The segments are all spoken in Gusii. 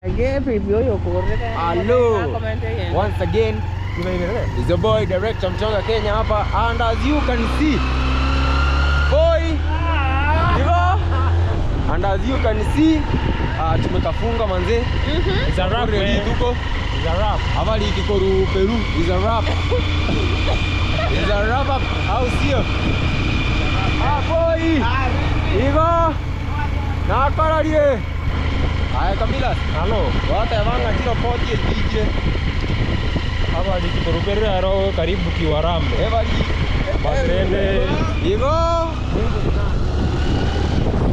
Hello. Once again, it's your boy director mtoka Kenya hapa and as you can see boy Ivo and as you can see uh, tumekafunga manze It's a wrap, Already man. tuko It's a wrap. habari ikikoru Peru is a wrap is a wrap up au sio ah boy Ivo nakararie Aya Camila Halo. wateba ng'a chiroboti echiche Hapa nikikuruberia roho karibu Kiwarambe. ebari Basende. igo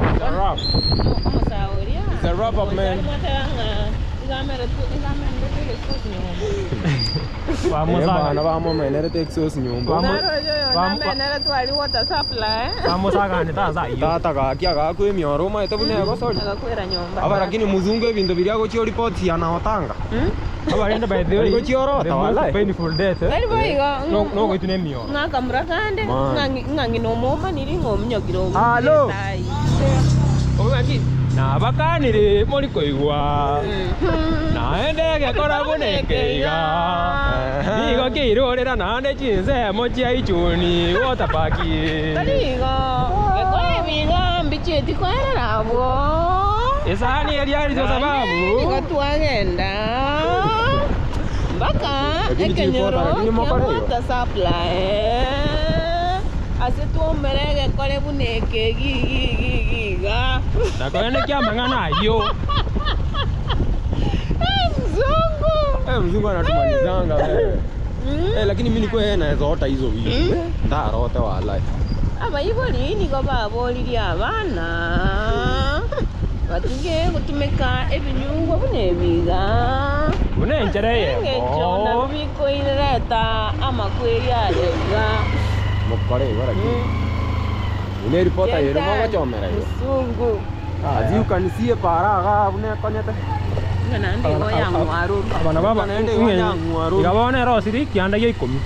It's a wrap. It's a wrap up, man. Vamos bana bamomenerete exos nyomba Vamos tata iyo. tata gaki agakwa emioro omaete buna egosori aba lakini muzungu ebinto biria agochia oripoti anaotanga Aba rende by the way. Gochiorota, the most walai. painful death. eh? No no goitu ne mioro. ng'akamura kande Man. ng'ang'ina omomaniri ng'omunyokire Alo. Obaki na bakanire muri koigwa. Naende gekora bunekeiga. Nigo keirorera naende chinsemo chia ichuni water park. tarigo gekora ebiga mbichieti koerera abwo Isani eriaricho Nigo sababu. twagenda mpaka Lakini ekenyoro chiripota, lakini kia mokore igo. water supply ase twomere egekore buna eke gigigigiga Nakoene kia mang'ana ayo. mzungu Eh, mzungu anatumalizanga wewe. Mm. Eh, lakini mimi nikuwa yeye naweza ota hizo vitu. Mm. Ndarote walai. abaibori nigo baboririe abana batige gotumeka ebinyungwa buna ebiga Buna enchera eng'encho eyemo. nabo bikoirereta amakweri arega Mokore igo lakini. Une ripota yero mogochomera igo. musungu As you can see para aga bune konyete. ng'a naende igo yang'waruru Abana baba Naende igo yang'waruru. Igabona erosiri kianda gia ikomi.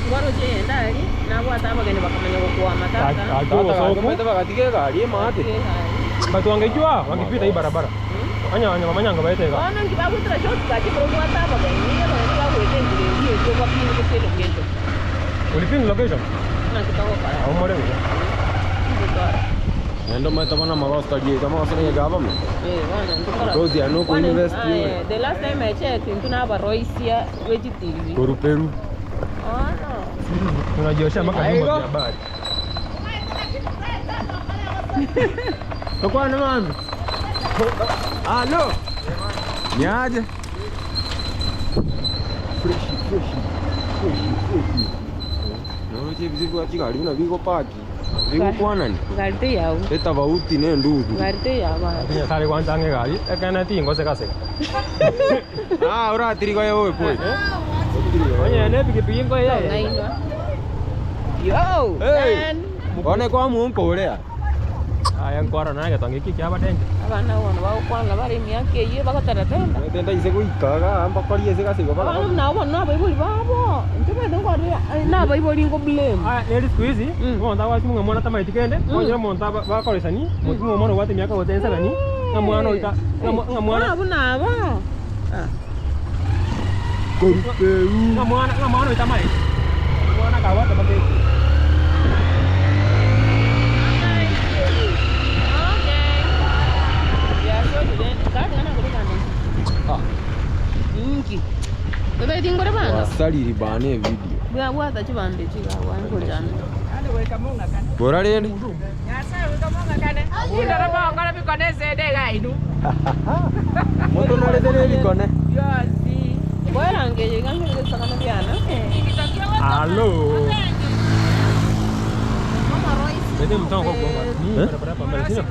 ngwaroche yenda ari nabwate abageni bakamanya gokwama tata Aki Tata obosoku. gakomete bagatige egari emate. Batu wangejua wangepita hii barabara. Anya anya mamanyanga baete ga. bono nki bagwetera shortcut korobwate abageni abageni bagwete enchera eria ekio bapini gose location Ulipin location. ng'aki togokora Au more buya. Ngutwara. Nendo mate bana magosta gi kama osene ye government. Eh, bono ntukora. Because they are no Bono, invest aye, the last time I checked intu nabaroisia wechitivi Koru Peru. ono Tunajiosha mpaka Aigo. vyombo vya habari. Tukwane mami. Alo. Niaje? Fresh fresh. Fresh fresh. Noroche bizibu achigari buna bigo paki. Bigo kwanani. ngarite yau Etabauti ne ndugu. ngarite yaba Sare kwanza ange gari ekana tingo seka seka. Ah, uratirigo yewe kwe. Onye ne pikipiki ngo yeye. ng'ainwa yo Hey. man One kwa muonko urea. Aya nkwara na getonge ki kia badenje. abana bono bagokwana bare emiaka eyio bagotaratenda Tenda ise goikaga mbakori ese gasigo abana baka. nabo bono nabaibori babo inche bete nkorire nabaibori ngo blame Aya neri siku hizi Mm. umonto agwachunga mwana tamaiti kende onyora omonto bakoresani mutu omwana obwate emiaka gose ensebeni ng'a mwana oita ng'a mwana buna aba Koru Peru. ng'a mwana ng'a mwana oita maiti. Mwana kabwate baketi. Ah, Inki. Tobeti ngore bana. wasaliri bane video. Bwa bwata chibande chiga wango jana. Bora rende. Moto naretere bikone. Bwerange yiga ngesakana byana. Halo. Bete mtongo kwa kwa. Ni Eh? barabara hapa mbele, sio?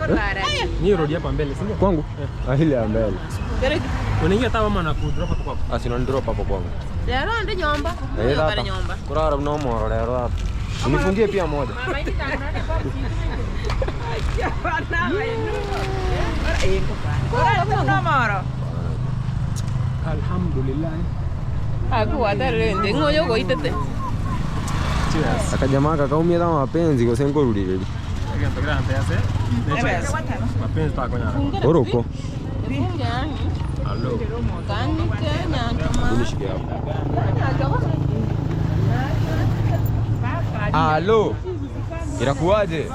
Ni road hapa mbele, sio? Kwangu? Ah, ile ya mbele. Kereki. Unaingia tawa mama na kudrop hapo kwako. Ah, sino ndrop hapo kwangu. Lero ndi nyomba. Eh, Kare tata. nyomba. Kurara mna omoro lero hapa. Unifungie pia moja. Alhamdulillah. Akuwata rende ngoyo goitete. Cheers. Akajamaa kakaumia kama mapenzi gose nkoruririria. Mapenzi takonya. Oroko. Hello. Nishike hapo. Hello. Inakuwaje?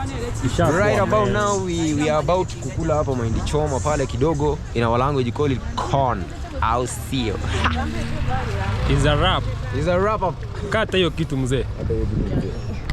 Right about now we are about kukula hapa mahindi choma pale kidogo. In our language call it corn. Au sio? Is a wrap. Is a wrap up. Kata hiyo kitu mzee.